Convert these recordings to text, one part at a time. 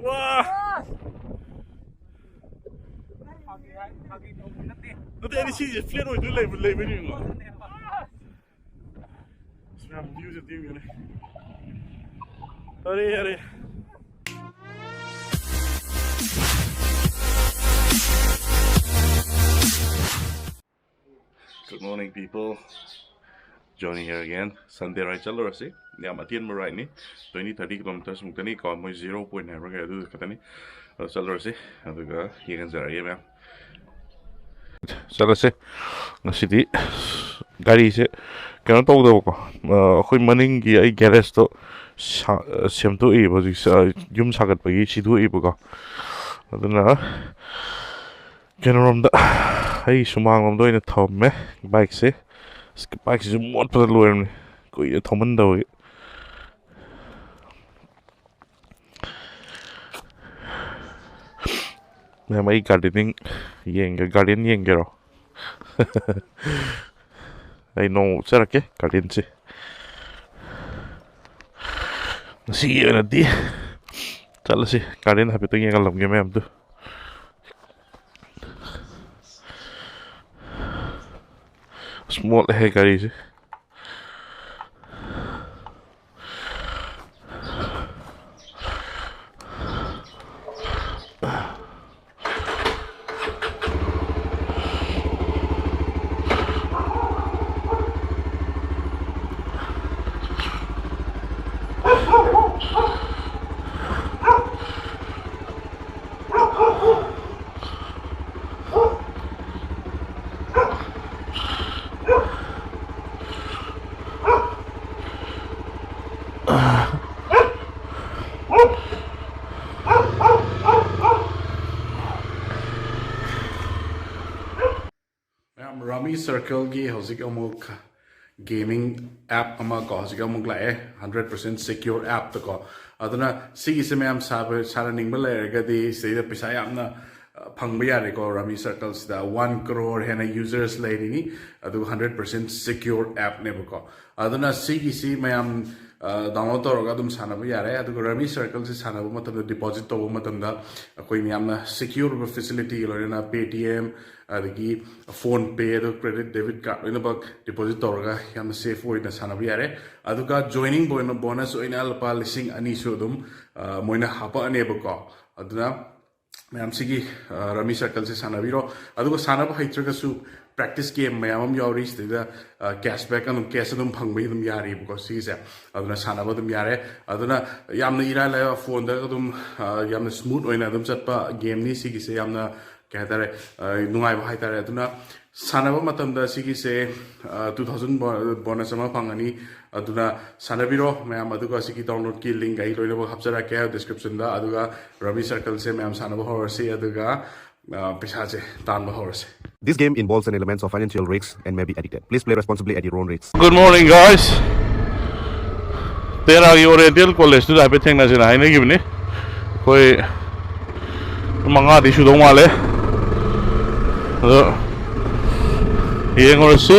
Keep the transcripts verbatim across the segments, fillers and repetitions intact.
ꯋꯥ! ꯅꯠꯇꯦ, ꯑꯩꯗꯤ ꯁꯤꯁꯦ flat ꯑꯣꯏꯗꯣꯏ ꯂꯩꯕ, ꯂꯩꯕꯅꯤꯉꯣ꯫ ꯃꯌꯥꯝ viewꯁꯦ ꯌꯦꯡꯉꯨꯅꯦ꯫ ꯑꯔꯦ, ꯑꯔꯦ꯫ Good morning, people. Johnny here again. Sunday ride ꯆꯠꯂꯨꯔꯁꯤ꯫ ꯌꯥꯝ ꯑꯇꯦꯟꯕ rideꯅꯤ꯫ Twenty, thirty kilometers ꯃꯨꯛꯇꯅꯤ ꯀꯣ꯫ ꯃꯣꯏ zero point ꯍꯥꯏꯕ꯭ꯔꯥ ꯀꯩ, ꯑꯗꯨ ꯈꯛꯇꯅꯤ꯫ ꯑꯗꯨ ꯆꯠꯂꯨꯔꯁꯤ꯫ ꯑꯗꯨꯒ ꯌꯦꯡꯍꯟꯖꯔꯛꯑꯒꯦ, ꯃꯌꯥꯝ꯫ ꯆꯠꯂꯁꯦ꯫ ꯉꯁꯤꯗꯤ ꯒꯥꯔꯤꯁꯦ ꯀꯩꯅꯣ ꯇꯧꯗꯕꯀꯣ, ꯑ, ꯑꯩꯈꯣꯏ ꯃꯅꯤꯡꯒꯤ ꯑꯩ garageꯇꯣ ꯁꯥ-, ꯁꯦꯝꯗꯣꯛꯏꯕ ꯍꯧꯖꯤꯛꯁꯦ, ꯑ, ꯌꯨꯝ ꯁꯥꯒꯠꯄꯒꯤ ꯁꯤꯗꯣꯛꯏꯕꯀꯣ꯫ ꯑꯗꯨꯅ ꯀꯩꯅꯣꯔꯣꯝꯗ, ꯑꯩ ꯁꯨꯃꯥꯡꯂꯣꯝꯗ ꯑꯣꯏꯅ ꯊꯝꯃꯦ bikeꯁꯦ꯫ ꯑꯁ, bikeꯁꯤꯁꯨ ꯃꯣꯠꯄꯗ ꯂꯣꯏꯔꯕꯅꯤ, ꯀꯨꯏꯅ ꯊꯧꯃꯟꯗꯕꯒꯤ꯫ ꯃꯌꯥꯝ, ꯑꯩ gardening ꯌꯦꯡꯒꯦ, garden ꯌꯦꯡꯒꯦꯔꯣ? ꯑꯩ ꯅꯣꯡꯃ ꯎꯠꯆꯔꯛꯀꯦ gardenꯁꯦ꯫ ꯉꯁꯤꯒꯤ ꯑꯣꯏꯅꯗꯤ ꯆꯠꯂꯁꯤ, garden ꯍꯥꯏꯐꯦꯠꯇꯪ ꯌꯦꯡꯍꯜꯂꯝꯒꯦ ꯃꯌꯥꯝꯗꯨ꯫ ꯑꯁ, ꯃꯣꯠꯂꯦꯍꯦ ꯒꯥꯔꯤꯁꯦ꯫ ꯃꯌꯥꯝ, Rummy Circleꯒꯤ ꯍꯧꯖꯤꯛ ꯑꯃꯨꯛ gaming app ꯑꯃ ꯀꯣ, ꯍꯧꯖꯤꯛ ꯑꯃꯨꯛ ꯂꯥꯛꯑꯦ, hundred percent secure appꯇ ꯀꯣ꯫ ꯑꯗꯨꯅ ꯁꯤꯒꯤꯁꯦ ꯃꯌꯥꯝ ꯁꯥꯕ, ꯁꯥꯟꯅꯅꯤꯡꯕ ꯂꯩꯔꯒꯗꯤ, ꯁꯤꯗꯩꯗ ꯄꯩꯁꯥ ꯌꯥꯝꯅ, ꯑ, ꯐꯪꯕ ꯌꯥꯔꯦꯀꯣ꯫ Rummy Circleꯁꯤꯗ one crore ꯍꯦꯟꯅ users ꯂꯩꯔꯤꯅꯤ, ꯑꯗꯨꯒ hundred percent secure appꯅꯦꯕꯀꯣ꯫ ꯑꯗꯨꯅ ꯁꯤꯒꯤꯁꯤ ꯃꯌꯥꯝ ꯗꯥꯎꯟꯂꯣꯗ ꯇꯧꯔꯒ ꯑꯗꯨꯝ ꯁꯥꯟꯅꯕ ꯌꯥꯔꯦ꯫ ꯑꯗꯨꯒ Rummy Circle ꯁꯦ ꯁꯥꯟꯅꯕ ꯃꯇꯝꯗ, ꯗꯤꯄꯣꯖꯤꯠ ꯇꯧꯕ ꯃꯇꯝꯗ ꯑꯩꯈꯣꯏꯅ ꯌꯥꯝꯅ ꯁꯦꯀ꯭ꯌꯨꯔ ꯑꯣꯏꯕ ꯐꯦꯁꯤꯂꯤꯇꯤꯒ ꯂꯣꯏꯅꯅ Paytm, ꯑꯗꯒꯤ PhonePe, ꯑꯗꯨꯒ credit debit card ꯂꯣꯏꯅꯃꯛ ꯗꯤꯄꯣꯖꯤꯠ ꯇꯧꯔꯒ ꯌꯥꯝꯅ ꯁꯦꯐ ꯑꯣꯏꯅ ꯁꯥꯟꯅꯕ ꯌꯥꯔꯦ꯫ ꯑꯗꯨꯒ ꯖꯣꯏꯅꯤꯡ ꯕꯣꯅꯁ ꯑꯣꯏꯅ ꯂꯨꯄꯥ ꯂꯤꯁꯤꯡ ꯑꯅꯤꯁꯨ ꯑꯗꯨꯝ, ꯑ, ꯃꯣꯏꯅ ꯍꯥꯄꯛꯑꯅꯦꯕꯀꯣ꯫ ꯑꯗꯨꯅ ꯃꯌꯥꯝ ꯁꯤꯒꯤ, ꯑ, Rummy Circle ꯁꯦ ꯁꯥꯟꯅꯕꯤꯔꯣ꯫ ꯑꯗꯨꯒ ꯁꯥꯟꯅꯕ ꯍꯩꯇ꯭ꯔꯒꯁꯨ ꯄ꯭ꯔꯦꯛꯇꯤꯁ ꯒꯦꯝ ꯃꯌꯥꯝ ꯑꯃ ꯌꯥꯎꯔꯤ ꯁꯤꯗꯩꯗ, ꯑ, ꯀꯦꯁꯕꯦꯛ ꯑꯗꯨꯝ, ꯀꯦꯁ ꯑꯗꯨꯝ ꯐꯪꯕꯒꯤ ꯑꯗꯨꯝ ꯌꯥꯔꯤꯕꯀꯣ ꯁꯤꯒꯤꯁꯦ꯫ ꯑꯗꯨꯅ ꯁꯥꯟꯅꯕ ꯑꯗꯨꯝ ꯌꯥꯔꯦ꯫ ꯑꯗꯨꯅ ꯌꯥꯝꯅ ꯏꯔꯥꯏ ꯂꯥꯏꯕ, ꯐꯣꯟꯗ ꯑꯗꯨꯝ, ꯑ, ꯌꯥꯝꯅ ꯁ꯭ꯃꯨꯠ ꯑꯣꯏꯅ ꯑꯗꯨꯝ ꯆꯠꯄ ꯒꯦꯝꯅꯤ ꯁꯤꯒꯤꯁꯦ꯫ ꯌꯥꯝꯅ, ꯀꯩ ꯍꯥꯏꯇꯥꯔꯦ, ꯑ, ꯅꯨꯡꯉꯥꯏꯕ ꯍꯥꯏꯇꯥꯔꯦ꯫ ꯑꯗꯨꯅ ꯁꯥꯟꯅꯕ ꯃꯇꯝꯗ ꯁꯤꯒꯤꯁꯦ, ꯑ, two thousand ꯕꯣ-, ꯕꯣꯅꯁ ꯑꯃ ꯐꯪꯒꯅꯤ꯫ ꯑꯗꯨꯅ ꯁꯥꯟꯅꯕꯤꯔꯣ ꯃꯌꯥꯝ꯫ ꯑꯗꯨꯒ ꯁꯤꯒꯤ ꯗꯥꯎꯟꯂꯣꯗꯀꯤ ꯂꯤꯡ ꯑꯩ ꯂꯣꯏꯅꯃꯛ ꯍꯥꯞꯆꯔꯛꯀꯦ ꯗꯤꯁꯀ꯭ꯔꯤꯞꯁꯟꯗ꯫ ꯑꯗꯨꯒ Rummy Circle ꯁꯦ ꯃꯌꯥꯝ ꯁꯥꯟꯅꯕ ꯍꯧꯔꯁꯤ꯫ ꯑꯗꯨꯒ, ꯑ, ꯄꯩꯁꯥꯁꯦ ꯇꯥꯟꯕ ꯍꯧꯔꯁꯤ꯫ This game involves an element of financial risks and may be addictive. Please play responsibly at your own risk. Good morning, guys. ꯇꯦꯔꯥꯒꯤ ꯑꯣꯔꯤꯌꯦꯟꯇꯦꯜ ꯀꯣꯂꯦꯖꯇꯨꯗ ꯍꯥꯏꯐꯦꯠ ꯊꯦꯡꯅꯁꯦꯅ ꯍꯥꯏꯅꯈꯤꯕꯅꯤ꯫ ꯑꯩꯈꯣꯏ ꯃꯉꯥꯗꯤ ꯁꯨꯗꯧ ꯃꯥꯜꯂꯦ꯫ ꯑꯗꯣ ꯌꯦꯡꯉꯨꯔꯁꯤ꯫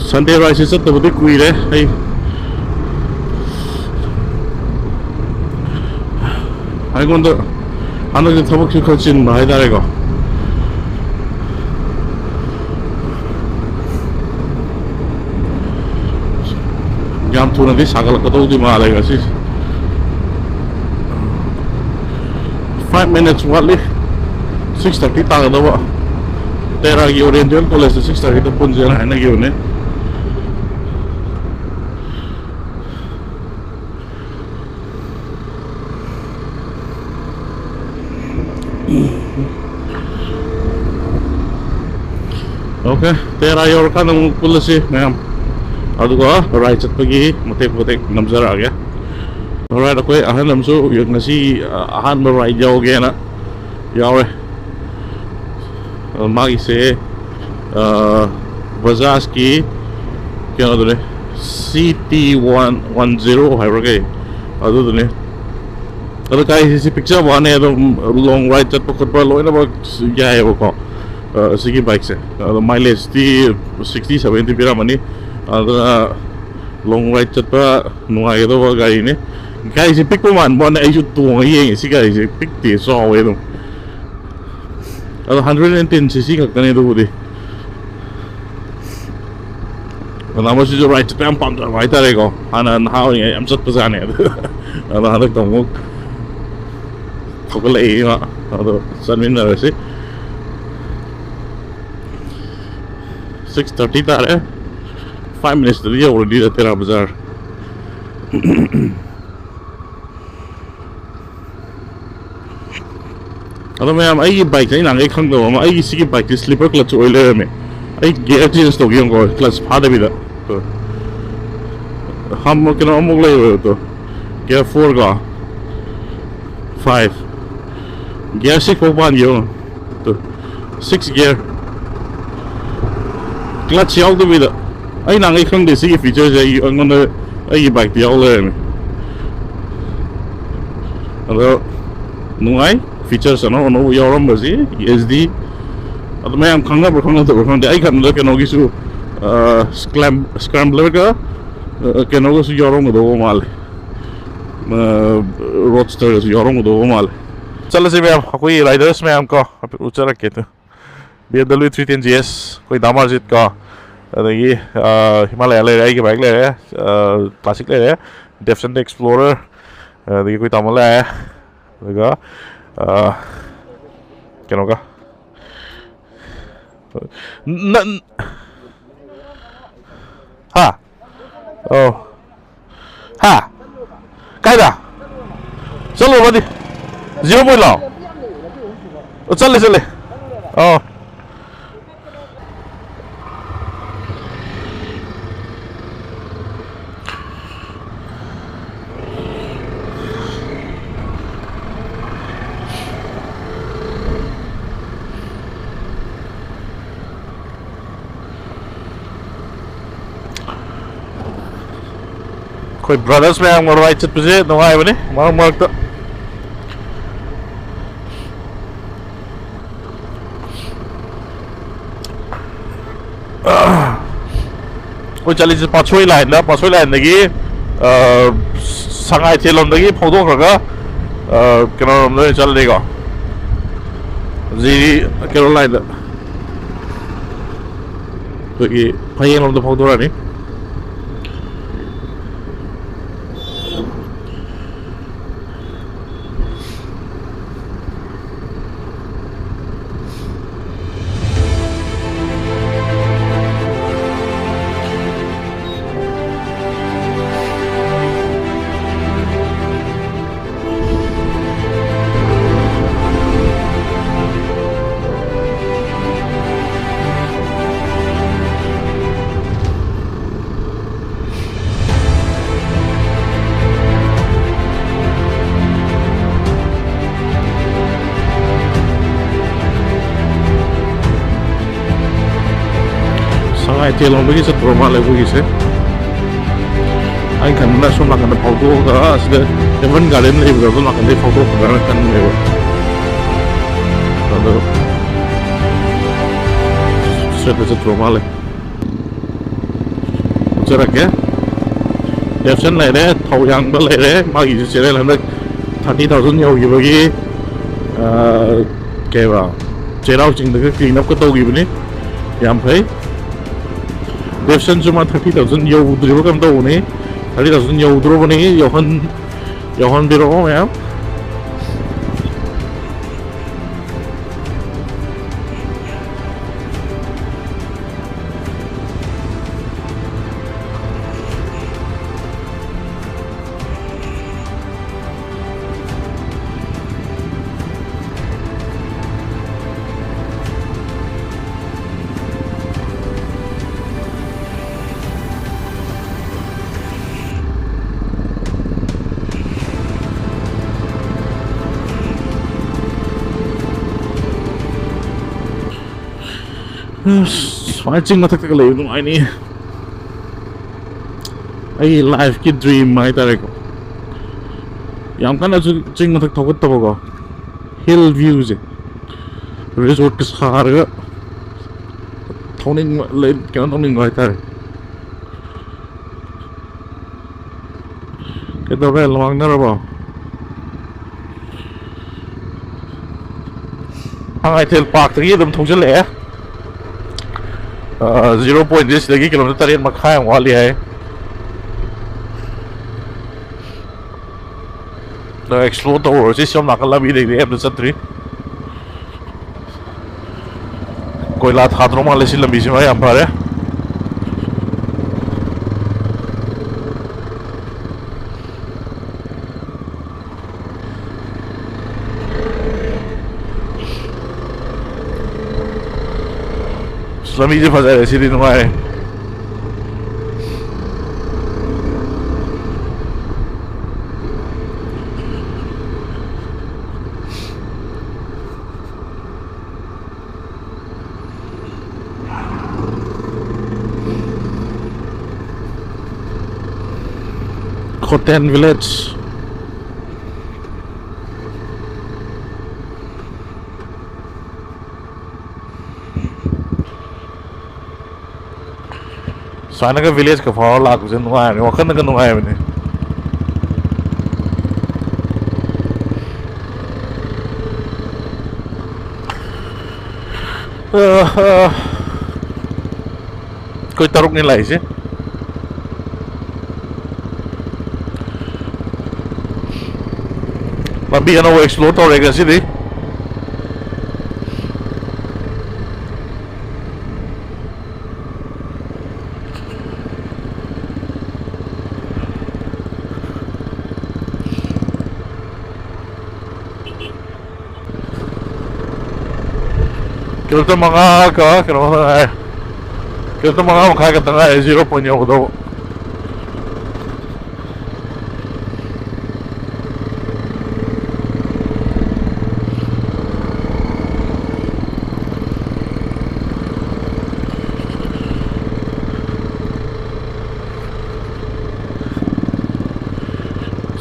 ꯁꯟꯗꯦ ꯔꯥꯏꯗꯁꯦ ꯆꯠꯇꯕꯗꯤ ꯀꯨꯏꯔꯦ꯫ ꯑꯩ, ꯑꯩꯉꯣꯟꯗ ꯍꯟꯗꯛꯁꯦ ꯊꯕꯛꯁꯨ ꯈꯔ ꯆꯤꯟꯕ ꯍꯥꯏꯇꯥꯔꯦꯀꯣ꯫ ꯌꯥꯝ ꯊꯨꯅꯗꯤ ꯁꯥꯒꯠꯂꯛꯀꯗꯧꯗꯤ ꯃꯥꯜꯂꯦ ꯉꯁꯤꯁꯦ꯫ Five minutes ꯋꯥꯠꯂꯤ꯫ Six thirty ꯇꯥꯒꯗꯧꯕ꯫ ꯇꯦꯔꯥꯒꯤ ꯑꯣꯔꯤꯌꯦꯟꯇꯦꯜ ꯀꯣꯂꯦꯖꯇ six thirty ꯗ ꯄꯨꯟꯁꯦꯅ ꯍꯥꯏꯅꯈꯤꯕꯅꯦ꯫ ꯑꯣꯀꯦ, ꯇꯦꯔꯥ ꯌꯧꯔꯀꯥꯟꯗ ꯑꯃꯨꯛ ꯄꯨꯜꯂꯁꯤ ꯃꯌꯥꯝ꯫ ꯑꯗꯨꯒ ꯔꯥꯏꯗ ꯆꯠꯄꯒꯤ ꯃꯇꯦꯛ ꯃꯇꯦꯛ ꯅꯝꯖꯔꯛꯑꯒꯦ꯫ Alright, ꯑꯩꯈꯣꯏ ꯑꯍꯜ ꯑꯃꯁꯨ ꯉꯁꯤ, ꯑ, ꯑꯍꯥꯟꯕ ꯔꯥꯏꯗ ꯌꯥꯎꯒꯦꯅ ꯌꯥꯎꯔꯦ꯫ ꯑ, ꯃꯥꯒꯤꯁꯦ, ꯑ, ꯕꯖꯥꯖꯀꯤ ꯀꯩꯅꯣꯗꯨꯅꯦ, C T one one zero ꯍꯥꯏꯕ꯭ꯔꯥ ꯀꯩ, ꯑꯗꯨꯗꯨꯅꯦ꯫ ꯑꯗꯣ ꯒꯥꯔꯤꯁꯤ ꯁꯤ ꯄꯤꯛꯆꯕ ꯋꯥꯅꯦ, ꯑꯗꯨꯝ ꯂꯣꯡ ꯔꯥꯏꯗ ꯆꯠꯄ ꯈꯣꯠꯄ ꯂꯣꯏꯅꯃꯛ ꯌꯥꯏꯑꯕꯀꯣ, ꯑ, ꯁꯤꯒꯤ ꯕꯥꯏꯛꯁꯦ꯫ ꯑꯗꯣ ꯃꯥꯏꯂꯦꯖꯇꯤ sixty seventy ꯄꯤꯔꯝꯃꯅꯤ꯫ ꯑꯗꯨꯅ Long ride ꯆꯠꯄ ꯅꯨꯡꯉꯥꯏꯒꯗꯧꯕ ꯒꯥꯔꯤꯅꯦ꯫ ꯒꯥꯔꯤꯁꯦ ꯄꯤꯛꯄ ꯃꯥꯟꯕ ꯋꯥꯅꯤ, ꯑꯩꯁꯨ ꯇꯣꯡꯉ ꯌꯦꯡꯉꯦ, ꯁꯤ ꯒꯥꯔꯤꯁꯦ ꯄꯤꯛꯇꯦ, ꯆꯥꯎꯋꯦ ꯑꯗꯨꯝ꯫ ꯑꯗꯣ hundred and ten cc ꯈꯛꯇꯅꯦ ꯑꯗꯨꯕꯨꯗꯤ꯫ ꯑꯗꯣ ꯑꯃꯁꯤꯁꯨ ride ꯆꯠꯄ ꯌꯥꯝ ꯄꯥꯝꯖꯕ ꯍꯥꯏꯇꯥꯔꯦꯀꯣ꯫ ꯍꯥꯟꯅ ꯅꯍꯥ ꯑꯣꯏꯔꯤꯉꯩ ꯌꯥꯝ ꯆꯠꯄꯖꯥꯠꯅꯦ꯫ ꯑꯗꯣ, ꯑꯗꯣ ꯍꯟꯗꯛꯇ ꯑꯃꯨꯛ ꯊꯧꯒꯠꯂꯛꯏ ꯃꯥ꯫ ꯑꯗꯣ ꯆꯠꯃꯤꯟꯅꯔꯁꯤ꯫ Six thirty ꯇꯥꯔꯦ꯫ Five minutes ꯇꯗꯤ ꯌꯧꯔꯅꯤꯗ ꯇꯦꯔꯥ ꯕꯖꯥꯔ꯫ ꯑꯗꯣ ꯃꯌꯥꯝ, ꯑꯩꯒꯤ bike ꯁꯦ ꯑꯩ ꯅꯍꯥꯟꯈꯩ ꯈꯪꯗꯕ ꯑꯃ, ꯑꯩꯒꯤ ꯁꯤꯒꯤ bike ꯁꯦ slipper clutch ꯑꯣꯏ ꯂꯩꯔꯝꯃꯦ꯫ ꯑꯩ gear change ꯇꯧꯒꯦ ꯌꯦꯡꯉꯨꯀꯣ, clutch ꯐꯥꯗꯕꯤꯗ꯫ ꯇꯣ꯫ ꯍꯝ, ꯀꯩꯅꯣ ꯑꯃꯨꯛ ꯂꯩꯔꯦ ꯇꯣ꯫ Gear four ꯀꯣ꯫ Five꯫ Gear six ꯐꯥꯎ ꯄꯥꯟꯒꯦ ꯌꯦꯡꯉꯣ꯫ ꯇꯣ꯫ Six gear꯫ Clutch ꯌꯥꯎꯗꯕꯤꯗ꯫ ꯑꯩ ꯅꯍꯥꯟꯈꯩ ꯈꯪꯗꯦ ꯁꯤꯒꯤ feature ꯁꯦ, ꯑꯩ, ꯑꯩꯉꯣꯟꯗ, ꯑꯩꯒꯤ bike ꯇ ꯌꯥꯎ ꯂꯩꯔꯝꯃꯦ꯫ ꯑꯗꯣ ꯅꯨꯡꯉꯥꯏ꯫ Features ꯑꯅꯧ ꯑꯅꯧꯕ ꯌꯥꯎꯔꯝꯕꯁꯤ, S D꯫ ꯑꯗꯣ ꯃꯌꯥꯝ ꯈꯪꯅꯕ꯭ꯔꯥ ꯈꯪꯅꯗꯕ꯭ꯔꯥ ꯈꯪꯗꯦ꯫ ꯑꯩ ꯈꯟꯕꯗ ꯀꯩꯅꯣꯒꯤꯁꯨ, ꯑ, Scram-, Scrambler ꯒ, ꯑ, ꯀꯩꯅꯣꯒꯁꯨ ꯌꯥꯎꯔꯝꯒꯗꯧꯕ ꯃꯥꯜꯂꯦ꯫ ꯑ, Roadster ꯒꯁꯨ ꯌꯥꯎꯔꯝꯒꯗꯧꯕ ꯃꯥꯜꯂꯦ꯫ ꯆꯠꯂꯁꯤ ꯃꯌꯥꯝ, ꯑꯩꯈꯣꯏꯒꯤ riders ꯃꯌꯥꯝ ꯀꯣ, ꯍꯥꯏꯐꯦꯠ ꯎꯠꯆꯔꯛꯀꯦ ꯑꯗꯨ꯫ B M W three ten G S, ꯑꯩꯈꯣꯏ ꯗꯥ ꯃꯥꯔꯖꯤꯠ ꯀꯣ, ꯑꯗꯒꯤ, ꯑ, ꯍꯤꯃꯥꯂꯌꯥ ꯂꯩꯔꯦ, ꯑꯩꯒꯤ bike ꯂꯩꯔꯦ, ꯑ, classic ꯂꯩꯔꯦ, Datsun Explorer, ꯑꯗꯒꯤ ꯑꯩꯈꯣꯏ ꯇꯥꯃꯣ ꯂꯥꯛꯑꯦ, ꯑꯗꯨꯒ, ꯑ, ꯀꯩꯅꯣꯒ, ꯅ-, ꯍꯥ? ꯑꯣ꯫ ꯍꯥ? ꯀꯥꯏꯗ? ꯆꯠꯂꯨꯔꯕꯗꯤ? Zero point ꯂꯣ? ꯑꯣ, ꯆꯠꯂꯦ, ꯆꯠꯂꯦ꯫ ꯑꯣ꯫ ꯑꯩꯈꯣꯏ brothers ꯃꯌꯥꯝꯒ ride ꯆꯠꯄꯁꯦ ꯅꯨꯡꯉꯥꯏꯕꯅꯤ ꯃꯔꯛ ꯃꯔꯛꯇ꯫ ꯑꯩꯈꯣꯏ ꯆꯠꯂꯤꯁꯦ ꯄꯥꯠꯁꯣꯏ ꯂꯥꯏꯟꯗ, ꯄꯥꯠꯁꯣꯏ ꯂꯥꯏꯟꯗꯒꯤ, ꯑ, ꯁꯉꯥꯏꯊꯦꯜ ꯂꯣꯝꯗꯒꯤ ꯐꯥꯎꯗꯣꯛꯈ꯭ꯔꯒ, ꯑ, ꯀꯩꯅꯣꯔꯣꯝꯗ ꯑꯣꯏꯅ ꯆꯠꯂꯅꯤꯀꯣ꯫ ꯖꯤ, ꯀꯩꯅꯣ ꯂꯥꯏꯟꯗ, ꯑꯩꯈꯣꯏꯒꯤ ꯐꯌꯦꯡ ꯂꯣꯝꯗ ꯐꯥꯎꯗꯣꯔꯛꯑꯅꯤ꯫ ꯁꯉꯥꯏꯊꯦꯜ ꯂꯣꯝꯗꯒꯤ ꯆꯠꯄ ꯃꯥꯜꯂꯦ ꯑꯩꯈꯣꯏꯒꯤꯁꯦ꯫ ꯑꯩꯅ ꯈꯟꯕꯅ ꯁꯣꯝ ꯅꯥꯀꯟꯗ ꯐꯥꯎꯗꯣꯛꯑꯒ ꯑꯁꯤꯗ ꯍꯦꯕꯟ ꯒꯥꯔꯗꯦꯟ ꯂꯩꯕꯗꯣ ꯑꯗꯣꯝ ꯅꯥꯀꯟꯗꯩ ꯐꯥꯎꯗꯣꯛꯀꯗ꯭ꯔꯥꯅ ꯈꯟꯕꯅꯦꯕ꯫ ꯑꯗꯣ ꯁ꯭ꯇ꯭ꯔꯦꯠꯇ ꯆꯠꯄ ꯃꯥꯜꯂꯦ꯫ ꯎꯠꯆꯔꯛꯀꯦ꯫ ꯗꯦꯞꯁꯟ ꯂꯩꯔꯦ, ꯊꯧꯌꯥꯡꯕ ꯂꯩꯔꯦ, ꯃꯥꯒꯤꯁꯨ ꯆꯦꯅꯦꯜ ꯍꯟꯗꯛ ꯊꯥꯔꯇꯤ ꯊꯥꯎꯖꯟ ꯌꯧꯈꯤꯕꯒꯤ, ꯑ, ꯀꯩꯕ, ꯆꯩꯔꯥꯎ ꯆꯤꯡꯗꯒ ꯀ꯭ꯂꯤꯟ ꯑꯞꯀ ꯇꯧꯈꯤꯕꯅꯤ꯫ ꯌꯥꯝ ꯐꯩ꯫ ꯗꯦꯞꯁꯟꯁꯨ ꯃꯥ ꯊꯥꯔꯇꯤ ꯊꯥꯎꯖꯟ ꯌꯧꯗ꯭ꯔꯤꯕ ꯀꯩꯅꯣꯝ ꯇꯧꯕꯅꯤ꯫ Thirty thousand ꯌꯧꯗ꯭ꯔꯣꯕꯅꯤ꯫ ꯌꯧꯍꯟ-, ꯌꯧꯍꯟꯕꯤꯔꯛꯑꯣ ꯃꯌꯥꯝ꯫ ꯑꯁ, ꯁꯨꯃꯥꯏꯅ ꯆꯤꯡ ꯃꯊꯛꯇꯒ ꯂꯩꯕ ꯅꯨꯡꯉꯥꯏꯅꯤ꯫ ꯑꯩꯒꯤ ꯂꯥꯏꯐꯀꯤ ꯗ꯭ꯔꯤꯝ ꯍꯥꯏꯇꯥꯔꯦꯀꯣ꯫ ꯌꯥꯝ ꯀꯟꯅꯁꯨ ꯆꯤꯡ ꯃꯊꯛ ꯊꯧꯒꯠꯇꯕꯀꯣ꯫ ꯍꯤꯜ ꯚ꯭ꯌꯨꯁꯦ꯫ ꯔꯤꯖꯣꯔꯠꯀ ꯁꯥꯔꯒ ꯊꯧꯅꯤꯡꯕ ꯂꯩ, ꯀꯩꯅꯣ ꯇꯧꯅꯤꯡꯕ ꯍꯥꯏꯇꯥꯔꯦ꯫ ꯀꯩꯗꯧꯔꯦ, ꯂꯥꯡꯅꯔꯕꯣ? ꯁꯉꯥꯏꯊꯦꯜ ꯄꯥꯔꯛꯇꯒꯤ ꯑꯗꯨꯝ ꯊꯧꯖꯤꯜꯂꯛꯑꯦ꯫ ꯖꯤꯔꯣ ꯄꯣꯏꯟꯁꯦ ꯁꯤꯗꯒꯤ ꯀꯤꯂꯣꯃꯤꯇꯔ ꯇꯔꯦꯠ ꯃꯈꯥꯏꯃꯨꯛ ꯋꯥꯠꯂꯤ ꯍꯥꯏ꯫ ꯑꯦꯛꯁꯄ꯭ꯂꯣꯔ ꯇꯧꯔꯨꯔꯁꯤ꯫ ꯁꯣꯝ ꯅꯥꯀꯟ ꯂꯝꯕꯤꯗꯩꯗꯤ ꯑꯝꯇ ꯆꯠꯇ꯭ꯔꯤ꯫ ꯀꯣꯏꯂꯥ ꯊꯥꯗ꯭ꯔꯣ ꯃꯥꯜꯂꯦ ꯁꯤ ꯂꯝꯕꯤꯁꯤꯃ, ꯌꯥꯝ ꯐꯔꯦ꯫ ꯑꯁ, ꯂꯝꯕꯤꯁꯦ ꯐꯖꯔꯦ, ꯁꯤꯗꯤ ꯅꯨꯡꯉꯥꯏꯔꯦ꯫ ꯈꯣꯇꯦꯟ ꯚꯤꯂꯦꯖ꯫ ꯁꯨꯃꯥꯏꯅꯒ ꯚꯤꯂꯦꯖꯀ ꯐꯥꯎꯔ ꯂꯥꯛꯄꯁꯦ ꯅꯨꯡꯉꯥꯏꯕꯅꯦ, ꯋꯥꯈꯜꯅꯒ ꯅꯨꯡꯉꯥꯏꯕꯅꯦ꯫ ꯑ, ꯑ, ꯑꯩꯈꯣꯏ ꯇꯔꯨꯛꯅꯤ ꯂꯥꯛꯏꯁꯦ꯫ ꯂꯝꯕꯤ ꯑꯅꯧꯕ ꯑꯦꯛꯁꯄ꯭ꯂꯣꯔ ꯇꯧꯔꯦ ꯉꯁꯤꯗꯤ꯫ ꯀꯤꯂꯣꯃꯤꯇꯔ ꯃꯉꯥꯒ ꯀꯩꯅꯣ ꯈꯛꯇ ꯉꯥꯏꯔꯦ꯫ ꯀꯤꯂꯣꯃꯤꯇꯔ ꯃꯉꯥ ꯃꯈꯥꯏ ꯈꯛꯇ ꯉꯥꯏꯔꯦ ꯖꯤꯔꯣ ꯄꯣꯏꯟ ꯌꯧꯒꯗꯧꯕ꯫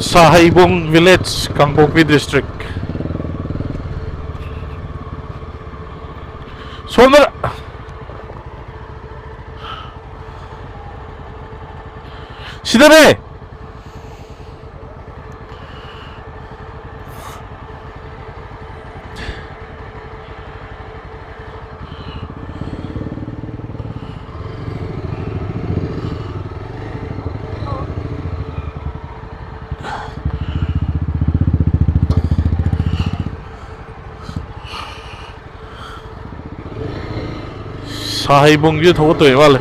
ꯁꯥꯍꯩꯕꯨꯡ ꯚꯤꯂꯦꯖ, ꯀꯥꯡꯄꯣꯛꯄꯤ ꯗꯤꯁꯇ꯭ꯔꯤꯛ꯫ ꯁꯣꯝꯗ ꯁꯤꯗꯅꯦ꯫ ꯀꯥꯍꯩꯕꯨꯡꯁꯦ ꯊꯧꯒꯠꯇꯣꯏ ꯃꯥꯜꯂꯦ꯫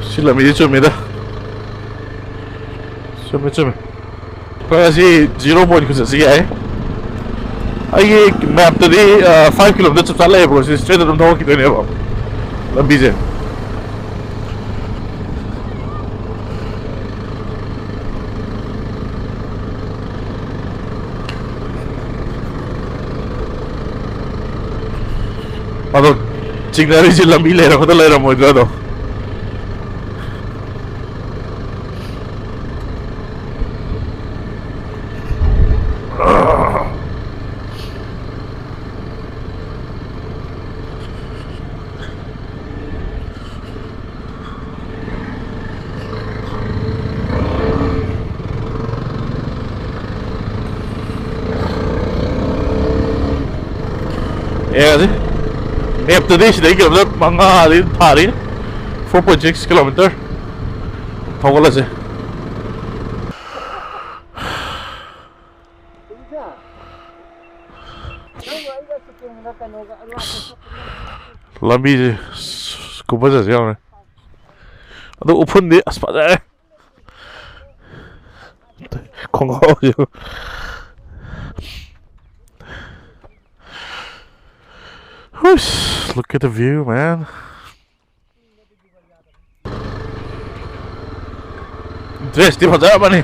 ꯁꯤ ꯂꯝꯕꯤꯁꯤ ꯆꯨꯝꯃꯤꯗ꯫ ꯆꯨꯝꯃꯦ, ꯆꯨꯝꯃꯦ꯫ ꯑꯩꯈꯣꯏ ꯑꯁꯤ ꯖꯤꯔꯣ ꯄꯣꯏꯟ ꯈꯨꯆꯠꯁꯤ ꯌꯥꯏ꯫ ꯑꯩꯒꯤ ꯃꯦꯞꯇꯗꯤ, ꯑ, ꯐꯥꯏꯚ ꯀꯤꯂꯣꯃꯤꯇꯔ ꯆꯞ ꯆꯥ ꯂꯩꯌꯦꯕꯀꯣ꯫ ꯁꯤ ꯁ꯭ꯇ꯭ꯔꯦꯠ ꯑꯗꯨꯝ ꯊꯧꯔꯛꯈꯤꯗꯣꯏꯅꯦꯕ ꯂꯝꯕꯤꯁꯦ꯫ ꯑꯗꯣ ꯆꯤꯡꯅꯔꯤꯁꯦ ꯂꯝꯕꯤ ꯂꯩꯔꯝꯒꯗ꯭ꯔꯥ ꯂꯩꯔꯝꯃꯣꯏꯗ꯭ꯔꯥꯗꯣ꯫ ꯑꯦ, ꯍꯧꯖꯤꯛ ꯃꯦꯞꯇꯗꯤ ꯁꯤꯗꯒꯤ ꯀꯤꯂꯣꯃꯤꯇꯔ ꯃꯉꯥꯗꯤ ꯊꯥꯔꯤ, four point six kilometer꯫ ꯊꯧꯒꯠꯂꯁꯦ꯫ ꯂꯝꯕꯤꯁꯦ ꯀꯨꯝꯕ ꯆꯠꯁꯦ ꯌꯥꯎꯔꯦ꯫ ꯑꯗꯣ ꯎꯐꯨꯟꯗꯤ ꯑꯁ ꯐꯖꯔꯦ꯫ ꯈꯣꯡꯒ꯭ꯔꯥꯎꯁꯦ꯫ Hush, look at the view, man. Dress ꯇꯤ ꯐꯖꯔꯕꯅꯤ꯫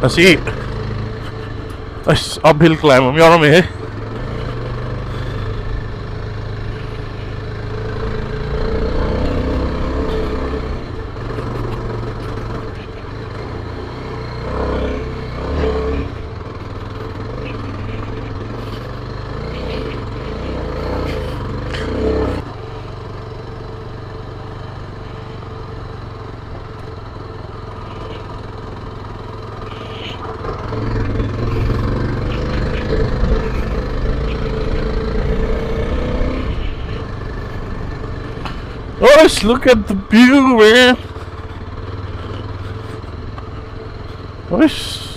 ꯑꯁꯤ ꯑꯁ uphill climb ꯑꯃ ꯌꯥꯎꯔꯝꯃꯦꯍꯦ꯫ Guys, look at the view, man. ꯑꯁ,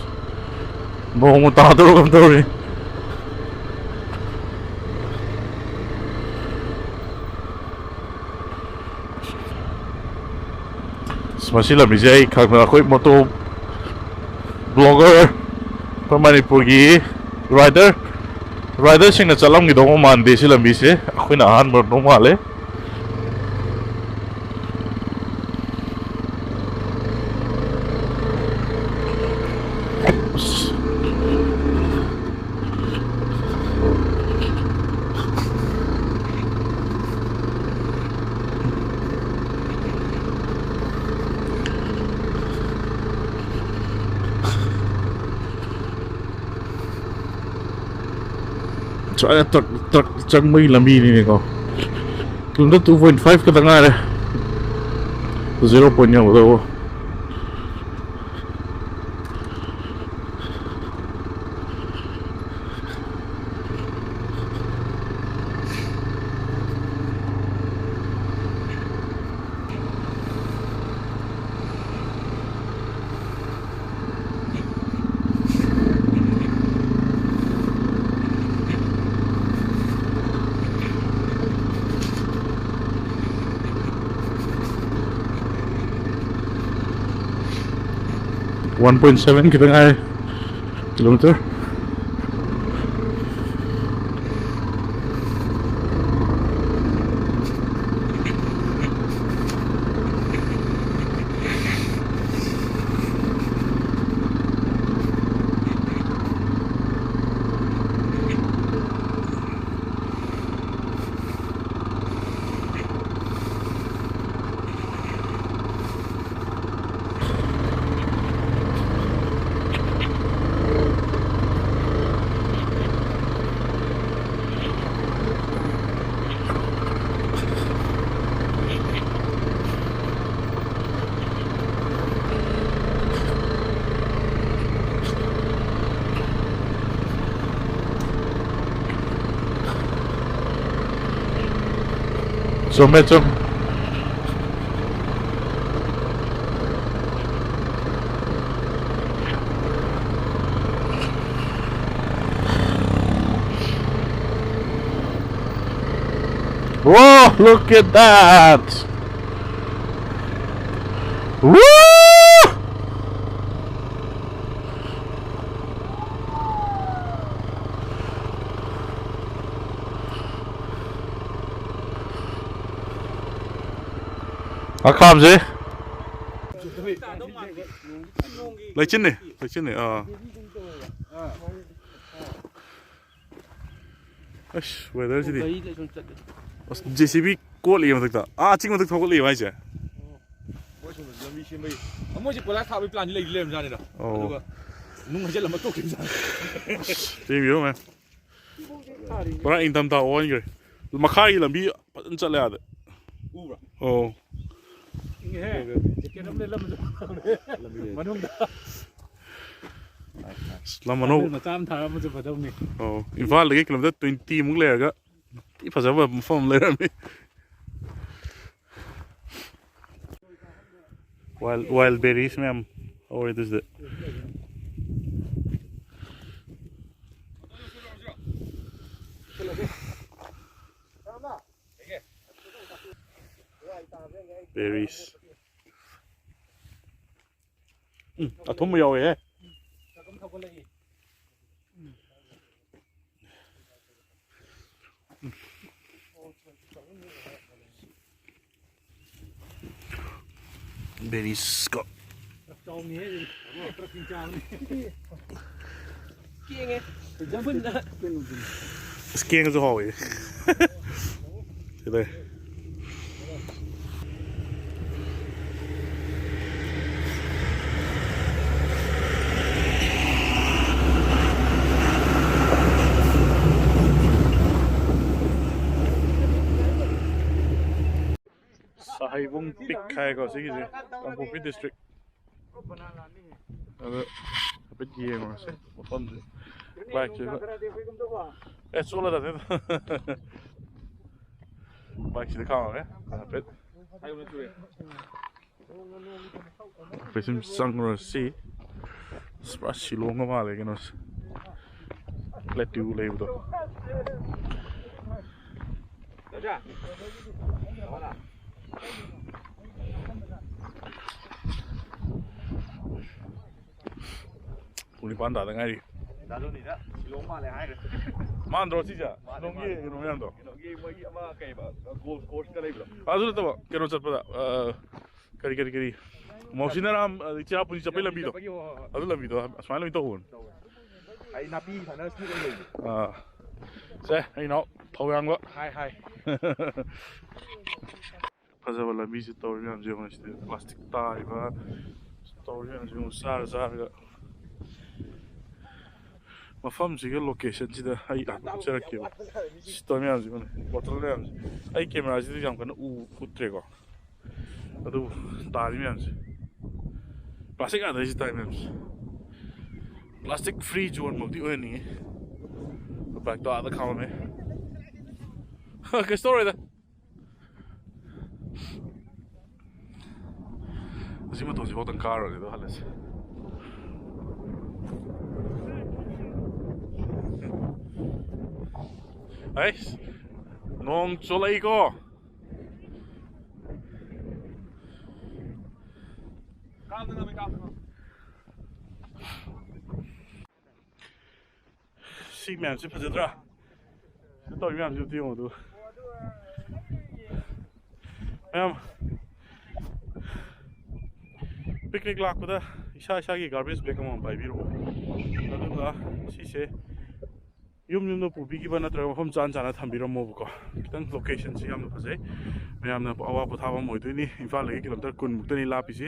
ꯅꯣꯡꯃ ꯇꯥꯗꯧꯔ ꯀꯩꯅꯣꯝ ꯇꯧꯔꯤ꯫ ꯑꯁ, ꯃꯁꯤ ꯂꯝꯕꯤꯁꯦ ꯑꯩ ꯈꯪꯗꯅ ꯑꯩꯈꯣꯏ ꯃꯣꯇꯣ ꯕ꯭ꯂꯣꯒꯔ, ꯑꯩꯈꯣꯏ ꯃꯅꯤꯄꯨꯔꯒꯤ ꯔꯥꯏꯗꯔ, ꯔꯥꯏꯗꯔꯁꯤꯡꯅ ꯆꯠꯂꯝꯈꯤꯗꯧꯕ ꯃꯥꯟꯗꯦ꯫ ꯁꯤ ꯂꯝꯕꯤꯁꯦ ꯑꯩꯈꯣꯏꯅ ꯑꯍꯥꯟꯕ ꯑꯣꯏꯔꯝꯗꯧ ꯃꯥꯜꯂꯦ꯫ ꯁ꯭ꯋꯥꯏꯗ ꯇ꯭ꯔꯛ, ꯇ꯭ꯔꯛ ꯆꯪꯕꯒꯤ ꯂꯝꯕꯤꯅꯤꯅꯦꯀꯣ꯫ ꯀꯤꯂꯣꯃꯤꯇꯔ two point five ꯈꯛꯇ ꯉꯥꯏꯔꯦ꯫ Zero point ꯌꯧꯒꯗꯧꯕ꯫ One point seven ꯈꯤꯇꯪ ꯉꯥꯏꯔꯦ꯫ Kilometer. ꯆꯨꯝꯃꯦ, ꯆꯨꯝꯃꯦ꯫ Whoa, look at that! Woo! ꯉꯥꯈꯥꯝꯁꯦ꯫ ꯂꯩꯆꯤꯟꯅꯦ, ꯂꯩꯆꯤꯟꯅꯦ꯫ ꯑꯥ꯫ ꯑꯁ, ꯋꯦꯗꯔꯁꯤꯗꯤ꯫ ꯒꯥꯔꯤꯗ ꯁꯨꯝ ꯆꯠꯂꯦ꯫ ꯑꯁ, ꯖꯦ ꯁꯤ ꯕꯤ ꯀꯣꯠꯂꯤ ꯃꯊꯛꯇ꯫ ꯑꯥ, ꯆꯤꯡ ꯃꯊꯛ ꯊꯧꯒꯠꯂꯤꯕ ꯍꯥꯏꯁꯦ꯫ ꯃꯣꯏ ꯁꯣꯝꯗ ꯂꯝꯕꯤ ꯁꯦꯝꯕꯩ꯫ ꯃꯣꯏꯁꯦ ꯀꯣꯏꯂꯥꯁ ꯊꯥꯕꯒꯤ ꯄ꯭ꯂꯥꯟꯗꯤ ꯂꯩꯗꯤ ꯂꯩꯔꯝꯖꯥꯠꯅꯤꯗ꯫ ꯑꯣ꯫ ꯑꯗꯨꯒ ꯅꯨꯡ ꯍꯩꯖꯤꯜꯂꯝꯃ ꯇꯣꯛꯈꯤꯕꯖꯥꯠꯅꯤ꯫ ꯌꯦꯡꯕꯤꯔꯣ, ꯃꯌꯥꯝ꯫ ꯄꯨꯔꯥ ꯏꯪꯊꯝꯊꯥ ꯑꯣꯟꯈ꯭ꯔꯦ꯫ ꯃꯈꯥꯒꯤ ꯂꯝꯕꯤ ꯐꯖꯅ ꯆꯠꯂꯦ ꯑꯥꯗ꯫ ꯎꯕ꯭ꯔꯥ? ꯑꯣ꯫ ꯏꯪꯉꯦꯍꯦ꯫ ꯖꯦꯀꯦꯠ ꯑꯃ ꯂꯤꯠꯂꯝꯕꯁꯨ ꯐꯪꯉꯦ꯫ ꯃꯅꯨꯡꯗ꯫ ꯑꯁ, ꯂꯝ ꯑꯅꯧ-, ꯃꯆꯥ ꯑꯃ ꯊꯥꯔꯝꯕꯁꯨ ꯐꯗꯧꯅꯤ꯫ ꯑꯣ, ꯏꯝꯐꯥꯜꯗꯒꯤ ꯀꯤꯂꯣꯃꯤꯇꯔ ꯇ꯭ꯋꯦꯟꯇꯤ ꯃꯨꯛ ꯂꯩꯔꯒ ꯊꯤ ꯐꯖꯕ ꯃꯐꯝ ꯑꯃ ꯂꯩꯔꯝꯃꯤ꯫ Wild, wild berries ꯃꯌꯥꯝ ꯍꯧꯔꯦ ꯑꯗꯨꯁꯤꯗ꯫ Berries꯫ ꯎꯝ, ꯑꯊꯨꯝꯕ ꯌꯥꯎꯋꯦꯍꯦ꯫ Berries ꯀꯣ꯫ ꯆꯥꯎꯅꯤꯍꯦ ꯑꯗꯨꯗꯤ꯫ ꯇ꯭ꯔꯛꯀꯤꯡ ꯆꯥꯕꯅꯤ꯫ ꯀꯦꯡꯉꯦ꯫ ꯃꯨꯟꯅ꯫ ꯑꯁ, ꯀꯦꯡꯉꯁꯨ ꯍꯥꯎꯋꯦ꯫ ꯁꯤ ꯂꯩ꯫ ꯁꯍꯩꯕꯨꯡ ꯄꯤꯛ ꯍꯥꯏꯀꯣ ꯁꯤꯒꯤꯁꯦ, ꯀꯥꯡꯄꯣꯛꯄꯤ district꯫ ꯑꯗ ꯍꯥꯏꯐꯦꯠ ꯌꯦꯡꯉꯨꯔꯁꯦ ꯃꯐꯝꯁꯦ꯫ Bike ꯁꯦ ꯑꯦ, ꯆꯣꯠꯂꯗꯕꯅꯦ꯫ Bike ꯁꯤꯗ ꯈꯥꯝꯃꯒꯦ ꯍꯥꯏꯐꯦꯠ꯫ ꯍꯥꯏꯐꯦꯠ ꯁꯨꯝ ꯆꯪꯉꯨꯔꯁꯤ꯫ ꯑꯁ, ꯄꯨꯔꯥ ꯁꯤꯂꯣꯡꯒ ꯃꯥꯜꯂꯦ ꯀꯩꯅꯣꯁꯦ꯫ Plateau ꯂꯩꯕꯗꯣ꯫ ꯄꯨꯡ ꯅꯤꯄꯥꯟ ꯇꯥꯗ ꯉꯥꯏꯔꯤ꯫ ꯗꯥꯂꯣꯅꯤꯗ ꯁꯤꯂꯣꯡ ꯃꯥꯜꯂꯦ ꯍꯥꯏꯈ꯭ꯔꯦ꯫ ꯃꯥꯟꯗ꯭ꯔꯣ ꯁꯤꯁꯦ? ꯃꯥꯜꯂꯦ, ꯁꯤꯂꯣꯡꯒꯤ ꯃꯥꯜꯂꯦ꯫ ꯀꯩꯅꯣ ꯃꯌꯥꯝꯗꯣ? ꯀꯩꯅꯣꯒꯤ ꯃꯣꯏꯒꯤ ꯑꯃ ꯀꯩꯕ, ꯒꯣꯜꯐ ꯀꯣꯔꯁꯀ ꯂꯩꯕꯗꯣ? ꯑꯗꯨ ꯅꯠꯇꯕ, ꯀꯩꯅꯣ ꯆꯠꯄꯗ, ꯑ, ꯀꯔꯤ, ꯀꯔꯤ, ꯀꯔꯤ, ꯃꯧꯁꯤꯅꯔꯥꯝ, ꯑꯗꯩ ꯆꯤꯔꯥꯄꯨꯟꯖꯤ ꯆꯠꯄꯩ ꯂꯝꯕꯤꯗꯣ? ꯆꯠꯄꯒꯤ, ꯍꯣꯏ, ꯍꯣꯏ, ꯍꯣꯏ꯫ ꯑꯗꯨ ꯂꯝꯕꯤꯗꯣ ꯑꯁꯨꯃꯥꯏꯅ ꯂꯣꯏ ꯇꯧꯕꯅꯦ꯫ ꯇꯧꯋꯦ꯫ ꯑꯩ ꯅꯥꯄꯤ ꯐꯅ ꯁ꯭ꯂꯤꯞ ꯑꯣꯏ ꯂꯩꯕꯗꯣ꯫ ꯑꯥ꯫ ꯁꯦ, ꯑꯩ ꯏꯅꯥꯎ ꯊꯧ ꯌꯥꯡꯕ꯫ ꯍꯥꯏ, ꯍꯥꯏ꯫ ꯐꯖꯕ ꯂꯝꯕꯤꯁꯤ ꯇꯧꯔꯤ ꯃꯌꯥꯝꯁꯦ ꯌꯦꯡꯉꯣ꯫ ꯁꯤꯗ ꯄ꯭ꯂꯥꯁꯇꯤꯛ ꯇꯥꯔꯤꯕ ꯇꯧꯔꯤ ꯃꯌꯥꯝꯁꯦ ꯌꯦꯡꯉꯣ, ꯆꯥꯔ ꯆꯥꯔꯒ꯫ ꯃꯐꯝꯁꯤꯒ ꯂꯣꯀꯦꯁꯟꯁꯤꯗ ꯑꯩ ꯎꯠꯆꯔꯛꯀꯦꯕ꯫ ꯁꯤ ꯇꯧꯔꯤ ꯃꯌꯥꯝꯁꯦ ꯌꯦꯡꯉꯣ, ꯕꯣꯇꯜ ꯃꯌꯥꯝꯁꯦ꯫ ꯑꯩ ꯀꯦꯃꯦꯔꯥꯁꯤꯗ ꯌꯥꯝ ꯀꯟꯅ ꯎ-, ꯎꯠꯇ꯭ꯔꯦꯀꯣ, ꯑꯗꯨꯕꯨ ꯇꯥꯔꯤ ꯃꯌꯥꯝꯁꯦ꯫ ꯄ꯭ꯂꯥꯁꯇꯤꯛ ꯉꯥꯛꯇꯅꯤ ꯁꯤ ꯇꯥꯔꯤ ꯃꯌꯥꯝꯁꯦ꯫ Plastic free ꯖꯣꯟꯃꯛꯇꯤ ꯑꯣꯏꯍꯟꯅꯤꯡꯉꯤ꯫ ꯕꯥꯏꯛꯇꯣ ꯑꯥꯗ ꯈꯥꯝꯃꯝꯃꯦ꯫ ꯀꯩꯁꯨ ꯇꯧꯔꯣꯏꯗ꯫ ꯑꯁꯤ ꯃꯇꯣꯟꯁꯤꯐꯥꯎꯗꯪ ꯀꯥꯔꯨꯔꯒꯦ ꯑꯗꯨꯒ ꯍꯜꯂꯁꯤ꯫ ꯑꯩꯁ, ꯅꯣꯡ ꯆꯣꯠꯂꯛꯏꯀꯣ꯫ ꯁꯤ ꯃꯌꯥꯝꯁꯤ ꯐꯖꯗ꯭ꯔꯥ? ꯁꯤ ꯇꯧꯔꯤ ꯃꯌꯥꯝꯁꯤ ꯑꯝꯇ ꯌꯦꯡꯉꯣ ꯑꯗꯨ꯫ ꯃꯌꯥꯝ picnic ꯂꯥꯛꯄꯗ ꯏꯁꯥ ꯏꯁꯥꯒꯤ garbage bag ꯑꯃꯃꯝ ꯄꯥꯏꯕꯤꯔꯛꯑꯣ꯫ ꯑꯗꯨꯒ ꯁꯤꯁꯦ ꯌꯨꯝ ꯌꯨꯝꯗ ꯄꯨꯕꯤꯈꯤꯕ ꯅꯠꯇ꯭ꯔꯒ ꯃꯐꯝ ꯆꯥꯅ ꯆꯥꯅ ꯊꯝꯕꯤꯔꯝꯃꯣꯕꯀꯣ꯫ ꯈꯤꯇꯪ ꯂꯣꯀꯦꯁꯟꯁꯤ ꯌꯥꯝꯅ ꯐꯖꯩ, ꯃꯌꯥꯝꯅ ꯑꯋꯥ ꯄꯣꯊꯥꯐꯝ ꯑꯣꯏꯗꯣꯏꯅꯤ꯫ ꯏꯝꯐꯥꯜꯗꯒꯤ ꯀꯤꯂꯣꯃꯤꯇꯔ ꯀꯨꯟꯃꯨꯛꯇꯅꯤ ꯂꯥꯞꯄꯤꯁꯤ꯫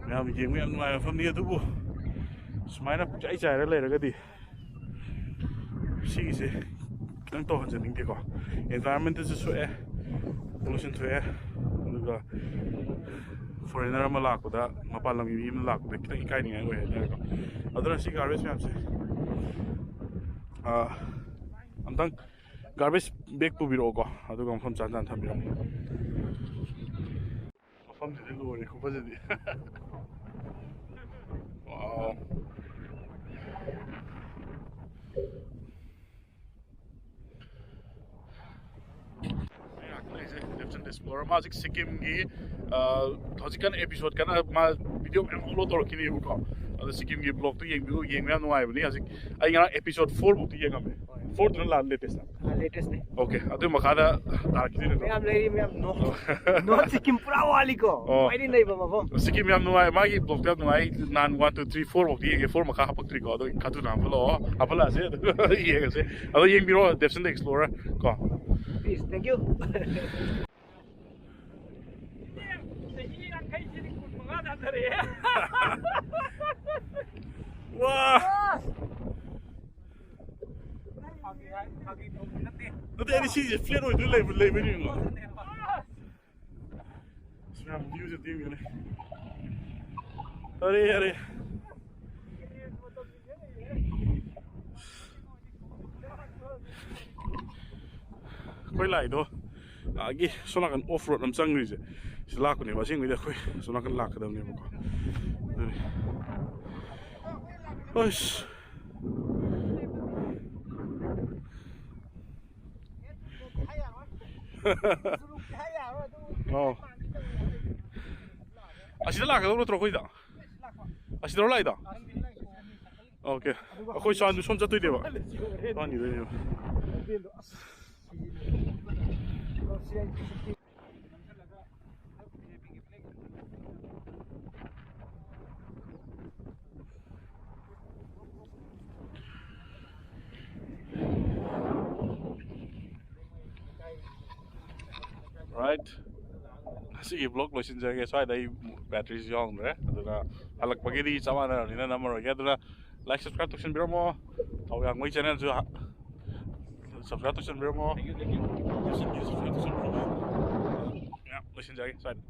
ꯃꯌꯥꯝ ꯌꯦꯡꯕ ꯌꯥꯝ ꯅꯨꯡꯉꯥꯏꯕ ꯃꯐꯝꯅꯤ꯫ ꯑꯗꯨꯕꯨ ꯁꯨꯃꯥꯏꯅ ꯄꯨꯡꯆꯥꯏ ꯆꯥꯏꯔ ꯂꯩꯔꯒꯗꯤ ꯁꯤꯒꯤꯁꯦ ꯈꯤꯇꯪ ꯇꯧꯍꯟꯖꯅꯤꯡꯗꯦꯀꯣ꯫ Environment ꯇꯁꯨ ꯁꯣꯛꯑꯦ, pollution ꯊꯣꯛꯑꯦ, ꯑꯗꯨꯒ foreigner ꯑꯃ ꯂꯥꯛꯄꯗ, ꯃꯄꯥꯟ ꯂꯝꯒꯤ ꯃꯤ ꯑꯃ ꯂꯥꯛꯄꯗ ꯈꯤꯇꯪ ꯏꯀꯥꯏꯅꯤꯡꯉꯥꯏ ꯑꯣꯏ ꯍꯥꯏꯇꯥꯔꯦꯀꯣ꯫ ꯑꯗꯨꯅ ꯁꯤ garbage ꯃꯌꯥꯝꯁꯦ, ꯑꯥ, ꯑꯝꯇꯪ garbage bag ꯄꯨꯕꯤꯔꯛꯑꯣꯀꯣ, ꯑꯗꯨꯒ ꯃꯐꯝ ꯆꯥ ꯆꯥꯅ ꯊꯝꯕꯤꯔꯝꯃꯣ꯫ ꯃꯐꯝꯁꯤꯗꯤ ꯂꯣꯏꯔꯦ ꯈꯨꯐꯖꯗꯤ꯫ Wow꯫ ꯑꯦꯛꯁꯄ꯭ꯂꯣꯔꯔ꯫ ꯃꯥ ꯍꯧꯖꯤꯛ ꯁꯤꯛꯀꯤꯝꯒꯤ, ꯑ, ꯍꯧꯖꯤꯛꯀꯥꯟ ꯑꯦꯄꯤꯁꯣꯗ ꯀꯟꯅ ꯃꯥ ꯚꯤꯗꯤꯑꯣ ꯃꯌꯥꯝ ꯑꯞꯂꯣꯗ ꯇꯧꯔꯛꯈꯤꯅꯦꯕꯀꯣ꯫ ꯑꯗꯣ ꯁꯤꯛꯀꯤꯝꯒꯤ ꯕ꯭ꯂꯣꯒꯇꯣ ꯌꯦꯡꯕꯤꯌꯨ, ꯌꯦꯡꯕ ꯌꯥꯝ ꯅꯨꯡꯉꯥꯏꯕꯅꯤ꯫ ꯍꯧꯖꯤꯛ ꯑꯩ ꯉꯔꯥꯡ ꯑꯦꯄꯤꯁꯣꯗ ꯐꯣꯔ ꯐꯥꯎꯇꯤ ꯌꯦꯡꯉꯝꯃꯦ꯫ ꯐꯣꯔꯗꯨꯅ ꯂꯥꯟ ꯂꯦꯇꯦꯁ꯫ ꯂꯦꯇꯦꯁꯅꯦ꯫ ꯑꯣꯀꯦ, ꯑꯗꯨ ꯃꯈꯥꯗ ꯇꯥꯔꯛꯈꯤꯗꯣꯏꯅꯦ꯫ ꯃꯌꯥꯝ ꯂꯩꯔꯤ, ꯃꯌꯥꯝ ꯅꯣꯔꯠ, ꯅꯣꯔꯠ ꯁꯤꯛꯀꯤꯝ ꯄꯨꯔꯥ ꯋꯥꯠꯂꯤꯀꯣ꯫ ꯑꯣ꯫ ꯈ꯭ꯋꯥꯏꯗꯒꯤ ꯅꯩꯕ ꯃꯐꯝ꯫ ꯁꯤꯛꯀꯤꯝ ꯌꯥꯝ ꯅꯨꯡꯉꯥꯏ, ꯃꯥꯒꯤ ꯕ꯭ꯂꯣꯒꯇꯣ ꯌꯥꯝ ꯅꯨꯡꯉꯥꯏ꯫ ꯑꯩ ꯅꯍꯥꯟ ꯋꯥꯟ, ꯇꯨ, ꯊ꯭ꯔꯤ, ꯐꯣꯔ ꯐꯥꯎꯇꯤ ꯌꯦꯡꯉꯦ, ꯐꯣꯔ ꯃꯈꯥ ꯍꯥꯄꯛꯇ꯭ꯔꯤꯀꯣ꯫ ꯑꯗꯣ ꯈꯔ ꯊꯨꯅ ꯍꯥꯞꯍꯜꯂꯛꯑꯣ, ꯍꯥꯞꯍꯜꯂꯛꯑꯁꯦ, ꯑꯗꯨꯒ ꯌꯦꯡꯉꯁꯦ꯫ ꯑꯗꯣ ꯌꯦꯡꯕꯤꯔꯣ, ꯗꯦꯞꯁꯟꯗ ꯑꯦꯛꯁꯄ꯭ꯂꯣꯔꯔ ꯀꯣ꯫ Peace, thank you. ꯆꯍꯤ ꯌꯥꯡꯈꯩꯁꯤꯗꯤ ꯀꯨꯟ ꯃꯉꯥ ꯊꯥꯗꯔꯛꯑꯦ꯫ ꯋꯥ! ꯐꯥꯒꯤ ꯍꯥꯏ-, ꯐꯥꯒꯤ ꯇꯧꯕ ꯅꯠꯇꯦ꯫ ꯅꯠꯇꯦ, ꯑꯩꯗꯤ ꯁꯤꯁꯦ ꯐ꯭ꯂꯦꯠ ꯑꯣꯏꯗꯣꯏ ꯂꯩꯕ-, ꯂꯩꯕꯩ ꯅꯤꯡꯉꯣ꯫ ꯑꯁ, ꯃꯌꯥꯝ ꯚ꯭ꯌꯨꯁꯦ ꯇꯦꯡꯒꯅꯤ꯫ ꯑꯔꯦ, ꯑꯔꯦ꯫ ꯑꯩꯈꯣꯏ ꯂꯥꯛꯏꯗꯣ ꯑꯥꯒꯤ ꯁꯣꯝ ꯅꯥꯀꯟ ꯑꯣꯐ ꯔꯣꯗ ꯑꯃ ꯆꯪꯈ꯭ꯔꯤꯁꯦ, ꯁꯤ ꯂꯥꯛꯄꯅꯦꯕ꯫ ꯑꯁꯦꯡꯕꯩꯗꯤ ꯑꯩꯈꯣꯏ ꯁꯣꯝ ꯅꯥꯀꯟ ꯂꯥꯛꯀꯗꯕꯅꯦꯕꯀꯣ꯫ ꯑꯗꯨꯅꯤ꯫ ꯑꯁ꯫ ꯑꯣ꯫ ꯑꯁꯤꯗ ꯂꯥꯛꯀꯗꯧ ꯅꯠꯇ꯭ꯔꯣ ꯑꯩꯈꯣꯏꯗ? ꯑꯁꯤꯗꯔꯣ ꯂꯥꯛꯏꯗꯣ? ꯑꯣꯀꯦ꯫ ꯑꯩꯈꯣꯏ ꯁꯣꯝ, ꯁꯣꯝ ꯆꯠꯇꯣꯏꯅꯦꯕ꯫ ꯁꯣꯝ ꯍꯟꯈꯤꯗꯣꯏꯅꯦꯕ꯫ Right. ꯉꯁꯤꯒꯤ ꯕ꯭ꯂꯣꯒ ꯂꯣꯏꯁꯤꯟꯖꯔꯒꯦ꯫ ꯁ꯭ꯋꯥꯏꯗ ꯑꯩ ꯕꯦꯇ꯭ꯔꯤꯁꯨ ꯌꯥꯎꯔꯝꯗ꯭ꯔꯦ, ꯑꯗꯨꯅ ꯍꯜꯂꯛꯄꯒꯤꯗꯤ ꯆꯞ ꯃꯥꯟꯅꯔꯕꯅꯤꯅ ꯅꯝꯃꯔꯣꯏꯒꯦ꯫ ꯑꯗꯨꯅ ꯂꯥꯏꯛ, ꯁꯕꯁꯀ꯭ꯔꯥꯏꯕ ꯇꯧꯁꯟꯕꯤꯔꯝꯃꯣ꯫ ꯊꯥꯎ ꯌꯥꯡꯕꯩ ꯆꯦꯅꯦꯜꯁꯨ ꯁꯕꯁꯀ꯭ꯔꯥꯏꯕ ꯇꯧꯁꯟꯕꯤꯔꯝꯃꯣ꯫ ꯌꯥꯝ ꯂꯣꯏꯁꯤꯟꯖꯔꯒꯦ ꯁ꯭ꯋꯥꯏꯗ꯫